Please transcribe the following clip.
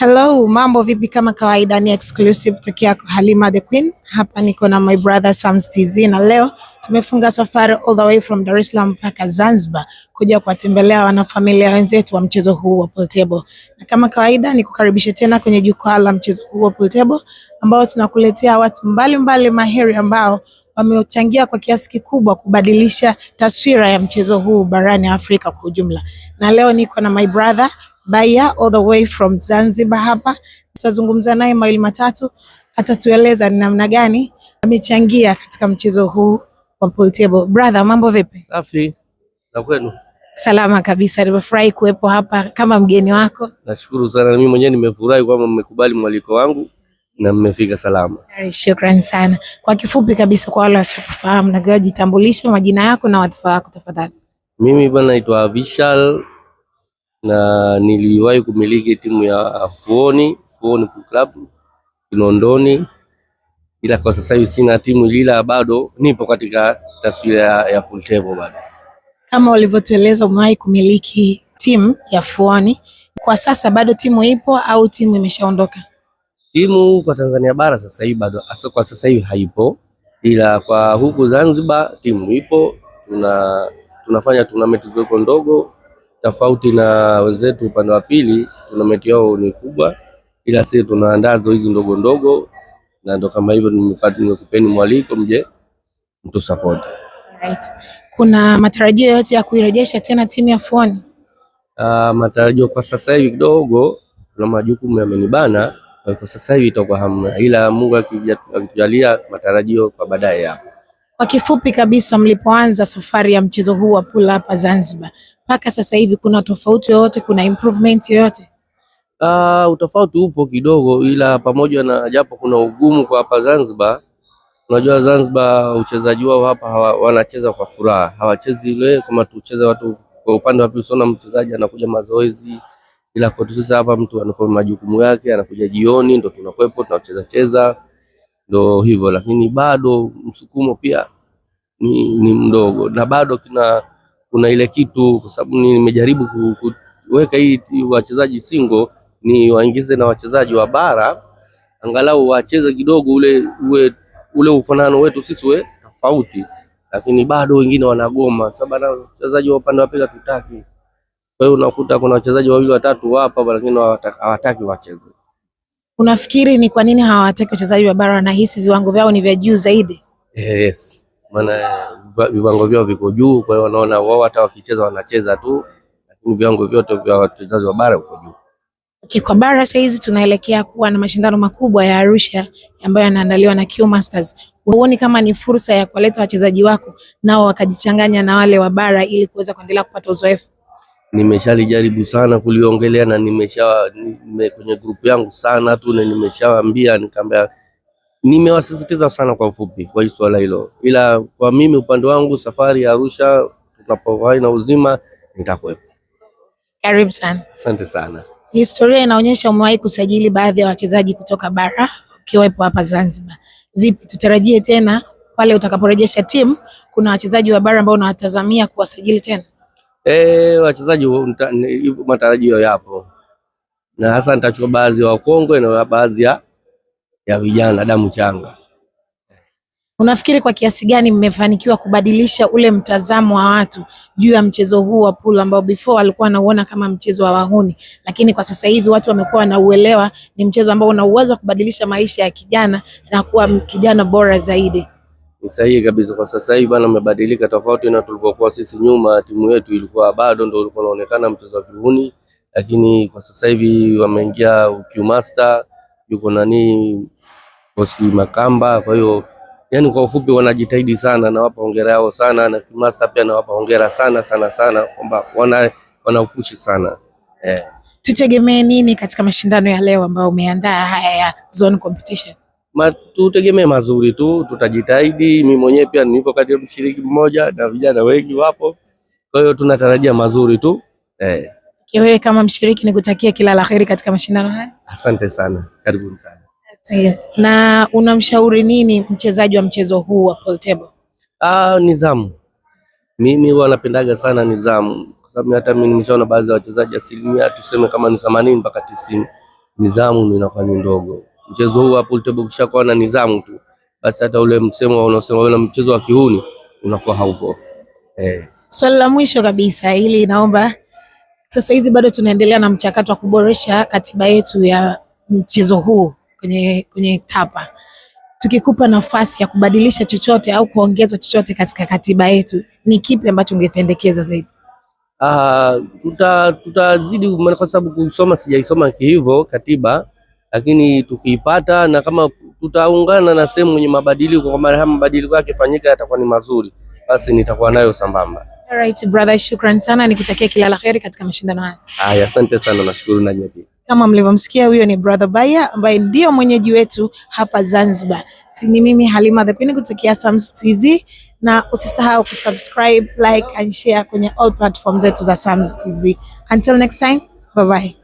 Hello, mambo vipi? Kama kawaida ni exclusive tokea kwa Halima the Queen. Hapa niko na my brother Sam's TZ na leo tumefunga safari all the way from Dar es Salaam mpaka Zanzibar kuja kuwatembelea wanafamilia wenzetu wa mchezo huu wa pool table. Na kama kawaida nikukaribishe tena kwenye jukwaa la mchezo huu wa pool table ambao tunakuletea watu mbalimbali mahiri ambao wamechangia kwa kiasi kikubwa kubadilisha taswira ya mchezo huu barani Afrika kwa ujumla. Na leo niko na my brother Baya all the way from Zanzibar hapa. Tutazungumza naye mawili matatu, atatueleza ni namna gani amechangia katika mchezo huu wa pool table. Brother, mambo vipi? Safi. Na kwenu? Salama kabisa, nimefurahi kuwepo hapa kama mgeni wako. Nashukuru sana, mimi mwenyewe nimefurahi kwamba mmekubali mwaliko wangu na mmefika salama. Shukran sana. Kwa kifupi kabisa, kwa wale wasiokufahamu, na jitambulishe majina yako na wadhifa wako tafadhali. Mimi bwana naitwa Vishal na niliwahi kumiliki timu ya Fuoni, Fuoni Pool Club Kinondoni, ila kwa sasa hivi sina timu, ila bado nipo katika taswira ya pool table bado. Kama ulivyotueleza umewahi kumiliki timu ya Fuoni, kwa sasa bado timu ipo au timu imeshaondoka? Timu kwa Tanzania bara sasa hivi bado, kwa sasa hivi haipo, ila kwa huku Zanzibar timu ipo. Tunafanya tournament zoko ndogo tofauti na wenzetu upande wa pili, tournament yao ni kubwa, ila sisi tunaandaa hizi ndogo ndogo, na ndo kama hivyo nimekupeni mwaliko mje mtu support. Right. Kuna matarajio yote ya kuirejesha tena timu ya Fuoni? Matarajio kwa sasa hivi kidogo kuna majukumu yamenibana, kwa sasa hivi itakuwa hamna, ila Mungu akitujalia matarajio kwa baadaye yapo. Kwa kifupi kabisa, mlipoanza safari ya mchezo huu wa pool hapa Zanzibar mpaka sasa hivi kuna tofauti yoyote? Kuna improvement yoyote? Utofauti upo kidogo, ila pamoja na japo kuna ugumu kwa hapa Zanzibar. Unajua Zanzibar uchezaji wao hapa wanacheza kwa furaha, hawachezi ile kama tucheza watu kwa upande wa pili. Usiona mchezaji anakuja mazoezi, ila kwetu sisi hapa mtu anakuwa majukumu yake, anakuja jioni ndo tunakuwepo tunacheza cheza, ndo hivyo, lakini bado msukumo pia ni mdogo na bado kuna ile kitu, kwa sababu nimejaribu kuweka hii wachezaji single ni waingize na wachezaji wa bara angalau wacheze kidogo ule ufanano wetu sisi we tofauti, lakini bado wengine wanagoma. Sababu na wachezaji wa upande wa pili hatutaki. Kwa hiyo unakuta kuna wachezaji wawili watatu hapa, lakini hawataki wacheze. Unafikiri ni kwa nini hawataki wachezaji wa bara? Wanahisi viwango vyao ni vya juu zaidi? Yes, maana viwango vyao viko juu, kwa hiyo wanaona wao hata wakicheza wanacheza tu, lakini viwango vyote vya wachezaji wa bara uko juu. Okay, kwa bara sasa hizi tunaelekea kuwa na mashindano makubwa ya Arusha ambayo yanaandaliwa na Q Masters. Huoni kama ni fursa ya kuwaleta wachezaji wako nao wakajichanganya na wale wa bara ili kuweza kuendelea kupata uzoefu? Nimeshalijaribu sana kuliongelea na kwenye grupu yangu sana tu, na nimeshawaambia, nikamwambia, nimewasisitiza sana kwa ufupi kwa hii swala hilo, ila kwa mimi upande wangu safari ya Arusha tunapowahi na uzima nitakuwepo. Karibu sana. Asante sana. Historia inaonyesha umewahi kusajili baadhi ya wachezaji kutoka bara ukiwepo hapa Zanzibar. Vipi, tutarajie tena pale utakaporejesha timu kuna wachezaji wa bara ambao unawatazamia kuwasajili tena? Wachezaji matarajio yapo, na hasa nitachukua baadhi ya wakongwe na baadhi ya vijana damu changa. Unafikiri kwa kiasi gani mmefanikiwa kubadilisha ule mtazamo wa watu juu ya mchezo huu wa pool ambao before walikuwa wanauona kama mchezo wa wahuni, lakini kwa sasa hivi watu wamekuwa wanauelewa ni mchezo ambao una uwezo wa kubadilisha maisha ya kijana na kuwa kijana bora zaidi? Ni sahihi kabisa. Kwa sasa hivi bana, umebadilika tofauti na tulivyokuwa sisi nyuma. Timu yetu ilikuwa bado ndio ulikuwa unaonekana mchezo wa kihuni, lakini kwa sasa hivi wameingia Q Master, yuko nani bosi Makamba. Kwa hiyo yani, kwa ufupi wanajitahidi sana, nawapa hongera yao sana, na Q Master pia nawapa hongera sana sana sana kwamba wanaupushi sana eh. Tutegemee nini katika mashindano ya leo ambayo umeandaa haya ya zone competition? Tutegemee mazuri tu, tutajitahidi. Mimi mwenyewe pia nipo kati ya mshiriki mmoja na vijana wengi wapo, kwa hiyo tunatarajia mazuri tu eh. Wewe kama mshiriki nikutakia kila la heri katika mashindano haya. Asante sana, karibuni sana. Na unamshauri nini mchezaji wa mchezo huu wa pool table? Nidhamu. Mimi huwa napendaga sana nidhamu, kwa sababu hata mimi nimeshaona baadhi ya wachezaji asilimia tuseme kama ni 80 mpaka 90 Nidhamu inakuwa ni ndogo. Mchezo huu wa pool table ukishakuwa na nidhamu tu, basi hata ule msemo unaosema ule mchezo wa kihuni unakuwa haupo. Swali la mwisho kabisa hili, naomba sasa hizi bado tunaendelea na mchakato wa kuboresha katiba yetu ya mchezo huu kwenye TAPA. Tukikupa nafasi ya kubadilisha chochote au kuongeza chochote katika katiba yetu, ni kipi ambacho ungependekeza zaidi? Ah, tutazidi maana kwa sababu kusoma sijaisoma kihivyo katiba, lakini tukiipata na kama tutaungana na sehemu yenye mabadiliko, kwa maana haya mabadiliko yakifanyika yatakuwa ni mazuri, basi nitakuwa nayo sambamba. Alright brother, shukran sana, nikutakia kila la heri katika mashindano haya. Haya, asante sana, nashukuru na nyie pia. Kama mlivyomsikia, huyo ni brother Baya ambaye ndio mwenyeji wetu hapa Zanzibar. Ni mimi Halima the Queen kutokea Sams TZ, na usisahau kusubscribe, like and share kwenye all platforms zetu za Sams TZ. Until next time, bye bye.